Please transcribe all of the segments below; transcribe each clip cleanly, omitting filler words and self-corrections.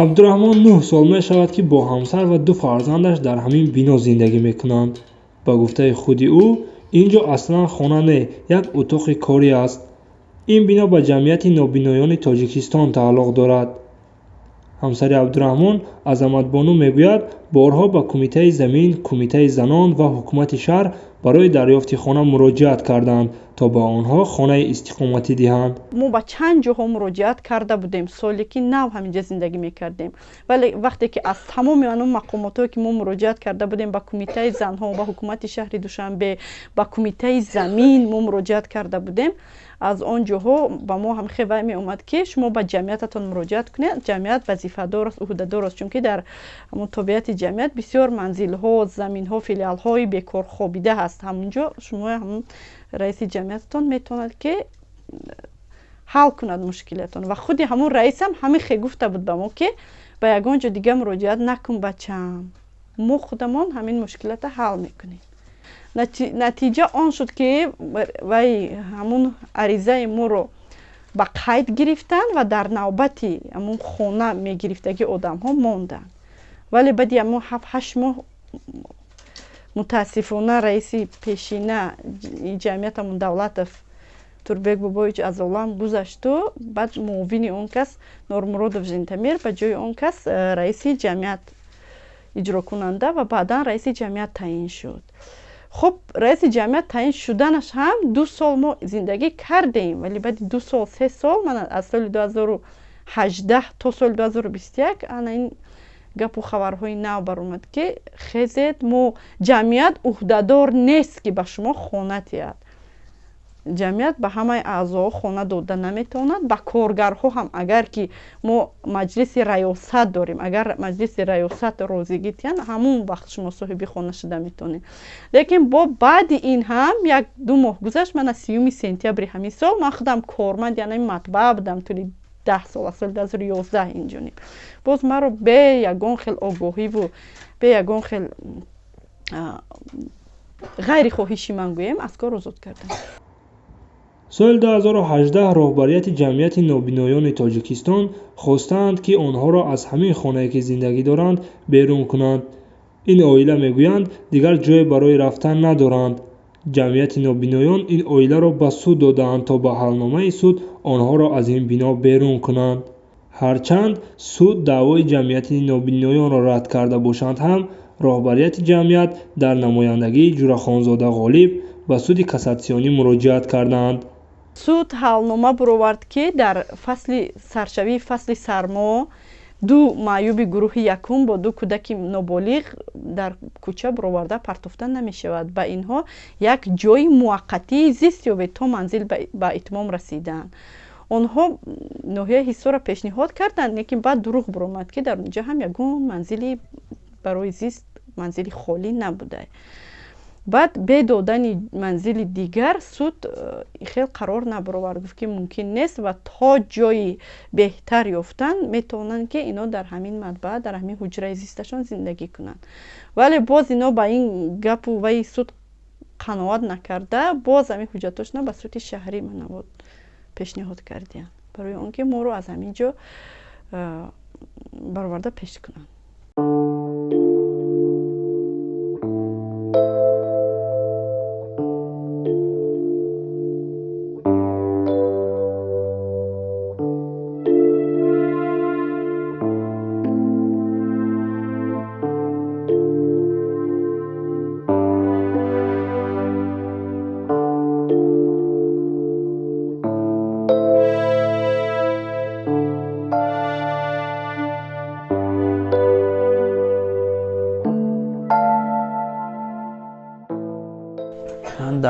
Абдураҳмон 9 сол мешавад, ки бо ҳамсар ва 2 фарзандаш дар ҳамин бино зиндагӣ мекунанд. Ба гуфтаи худи ӯ, ин ҷо аслан хона не, як утоқи корӣ аст. Ин бино ба ҷамъияти нобиноёни Тоҷикистон тааллуқ дорад. Ҳамсари Абдураҳмон Азаматбону мегӯяд, борҳо ба Кумитаи замин, Кумитаи занон ва ҳукумати шаҳр барои дарёфти хона муроҷиат карданд, то ба онҳо хонаи истиқоматӣ диҳанд. Мо ба чанд ҷоҳо муроҷиат карда будем, соле ки нав ҳаминҷа зиндагӣ мекардем. Вале вақте ки аз тамоми он мақомотҳое ки мо муроҷиат карда будем, ба Кумитаи занҳо, ба ҳукумати шаҳри Душанбе, ба Кумитаи замин мо муроҷиат карда будем, аз он ҷоҳо ба мо ҳам хеле меомад, ки шумо ба ҷамъиятатон муроҷиат кунед. Ҷамъият вазифадор аст, уҳдадор аст, чунки дар ҳамон тобеияти ҷамъият бисёр манзилҳо, заминҳо, филиалҳои бекор хобида ҳаст. Ҳамунҷо шумо ҳамон раиси ҷамъиятатон метавонад, ки ҳал кунад мушкилиятон. Ва худи ҳамон раисам ҳамин хе гуфта буд ба мо, ки ба ягон ҷо дига муроҷиат накун, бачаам, мо худамон ҳамин мушкилата ҳал мекунем. Натиҷа он шуд, ки вай ҳамун аризаи моро ба қайд гирифтанд ва дар навбати ҳамун хона мегирифтагӣ одамҳо монданд. Вале баъди ҳамун 7-8 моҳ мутаассифона раиси пешина ҷамъиятамон Давлатов Турбек Бобоевич аз олам гузашту баъд муовини он кас Нормуродов Жентамир ба ҷои он кас раиси ҷамъият иҷрокунанда ва баъдан раиси ҷамъият таъин шуд. Хуб, раиси ҷамъият таъин шуданаш ҳам 2 сол мо зиндагӣ кардем, вале баъди 2 сол, 3 сол, ман аз соли 2018 то соли 2021 ана ин гапу хабарҳои нав баромад, ки хезед, мо ҷамъият уҳдадор нест, ки ба шумо хона диҳад. Ҷамъият ба ҳамаи аъзоҳо хона дода наметавонад. Ба коргарҳо ҳам, агар ки мо маҷлиси раёсат дорем, агар маҷлиси раёсат розигӣ диҳанд, ҳамон вақт шумо соҳиби хона шуда метавонед. Лекин бо баъди ин ҳам 1-2 моҳ гузашт, ман аз 30 сентябри ҳамин сол ман худам корманд, яъне матбаа будам тӯли 10 сол, аз соли 2011 инҷониб. Боз маро бе ягон хел огоҳиву бе ягон хел ғайрихоҳиши ман гӯем, аз кор озод кардам. Соли 2018 роҳбарияти ҷамъияти нобиноёни Тоҷикистон хостаанд, ки онҳоро аз ҳамин хонае, ки зиндагӣ доранд, берун кунанд. Ин оила мегӯянд, дигар ҷое барои рафтан надоранд. Ҷамъияти нобиноён ин оиларо ба суд додаанд, то ба ҳалномаи суд онҳоро аз ин бино берун кунанд. Ҳарчанд суд даъвои ҷамъияти нобиноёнро рад карда бошанд ҳам, роҳбарияти ҷамъият дар намояндагии Ҷурахонзода Ғолиб ба суди кассатсионӣ муроҷиат карданд. Суд ҳалнома баровард, ки дар фасли саршавии фасли сармо 2 маъюби гурӯҳи якум бо 2 кӯдаки ноболиғ дар кӯча бароварда партофта намешавад. Ба инҳо як ҷои муваққатии зист ёбед то манзил ба итмом расидан. Онҳо ноҳияи Ҳисорро пешниҳод карданд, лекин баъд дурӯғ баромад, ки дар онҷо ҳам ягон манзили барои зист, манзили холӣ набуда. Баъд бе додани манзили дигар суд хел қарор набаровард, гуфт, ки мумкин нест ва то ҷои беҳтар ёфтан метавонанд, ки ино дар ҳамин матбаа, дар ҳамин ҳуҷраи зисташон зиндагӣ кунанд. Вале боз ино ба ин гапу ваи суд қаноат накарда, боз ҳамин ҳуҷҷатҳошона ба суди шаҳрӣ манавод пешниҳод кардиянд, барои он ки моро аз ҳамин ҷо бароварда пеш кунанд.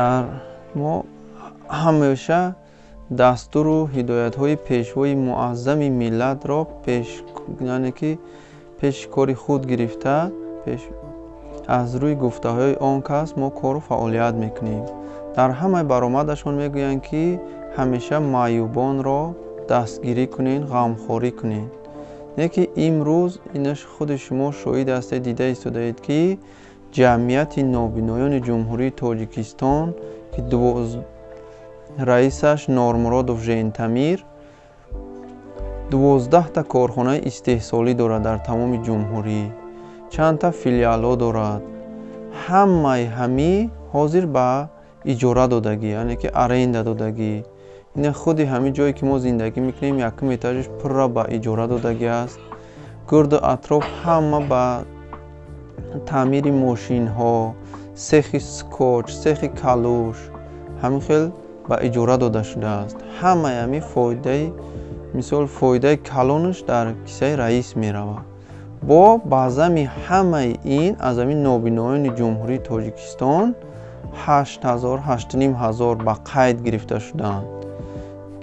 Дар мо ҳамеша дастуру ҳидоятҳои пешвои муаззами миллатро яъне ки пеши кори худ гирифта, аз рӯи гуфтаҳои он кас мо кору фаъолият мекунем. Дар ҳамаи баромадашон мегӯянд, ки ҳамеша маъюбонро дастгирӣ кунед, ғамхорӣ кунед. Не ки имрӯз инаш худи шумо шоҳид ҳастед, дида истодаед, ки ҷамъияти нобиноёни Ҷумҳурии Тоҷикистон, ки раисаш Нормуродов Жентамир, 12та корхонаи истеҳсолӣ дорад дар тамоми ҷумҳурӣ, чандта филиалҳо дорад. Ҳамаи ҳамӣ ҳозир ба иҷора додагӣ, яъне ки аренда додагӣ. Ина худи ҳамин ҷое ки мо зиндагӣ мекунем, якум этажаш пурра ба иҷора додагӣ аст. Гирду атроф ҳама ба таъмири мошинҳо, сехи скотч, сехи калуш ҳамин хел ба иҷора дода шудааст. Ҳамаи ҳамин фоидаи, мисол, фоидаи калонаш дар кисаи раис меравад. Бо баъзами ҳамаи ин аз ҳамин нобиноёни Ҷумҳурии Тоҷикистон 8000, 8500 ба қайд гирифта шудаанд,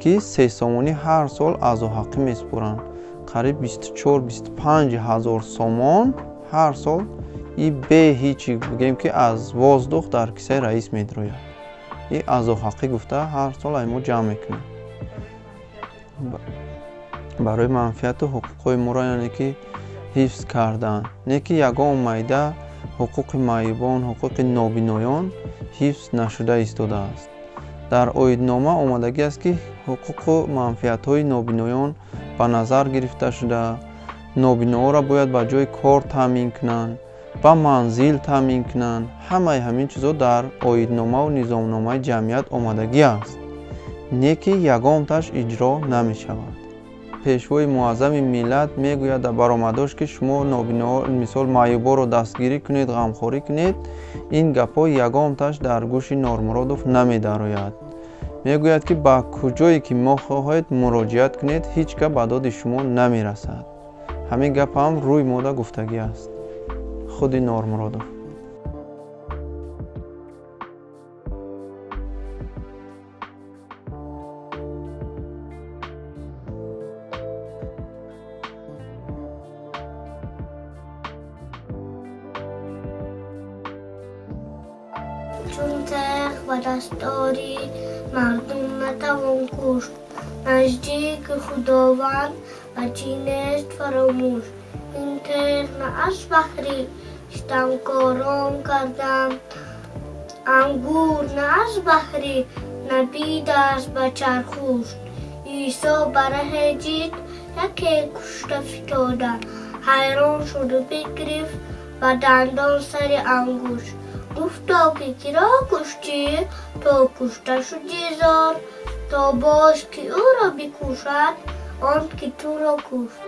ки 3 сомонӣ ҳар сол аъзоҳаққӣ месупоранд. Қариб 24, 25 ҳазор сомон ҳар сол и бе ҳичи бигем ки аз воздух дар кисаи раис медрояд. И аъзоҳаққӣ гуфта ҳар сол ай мо ҷамъ мекунем барои манфиату ҳуқуқҳои моро, яъне ки ҳифз кардан. Не ки ягон майда ҳуқуқи маъюбон, ҳуқуқи нобиноён ҳифз нашуда истодааст. Дар оиднома омадагӣ аст, ки ҳуқуқу манфиатҳои нобиноён ба назар гирифта шуда, нобиноҳоро бояд ба ҷои кор таъмин кунанд, ба манзил таъмин кунанд. Ҳамаи ҳамин чизҳо дар оидномаву низомномаи ҷамъият омадагӣ аст, не ки ягонташ иҷро намешавад. Пешвои муаззами миллат мегӯяд дар баромадош, ки шумо нобиноҳо, мисол, маъюборо дастгирӣ кунед, ғамхорӣ кунед. Ин гапҳо ягонташ дар гӯши Нормуродов намедарояд. Мегӯяд, ки ба куҷое ки мехоҳед муроҷиат кунед, ҳеҷ кас ба доди шумо намерасад. Ҳамин гапам рӯй мода гуфтагӣ аст худи Нормуродов. Чун теғ ба даст дорӣ, мардум натавон кушт. Наздики Худованд ва чӣ нест фаромӯш. Ин теғ на аз баҳри ситамкорон кардам, ангур на аз баҳри набид аст ба чархушт. Исо ба раҳе дид яке кушта фитода, ҳайрон шуду бигирифт ба дандон сари ангушт. Гуфто, ки киро куштӣ, то кушта шудӣ зор? То боз ки ӯро бикушад, он ки туро кушт.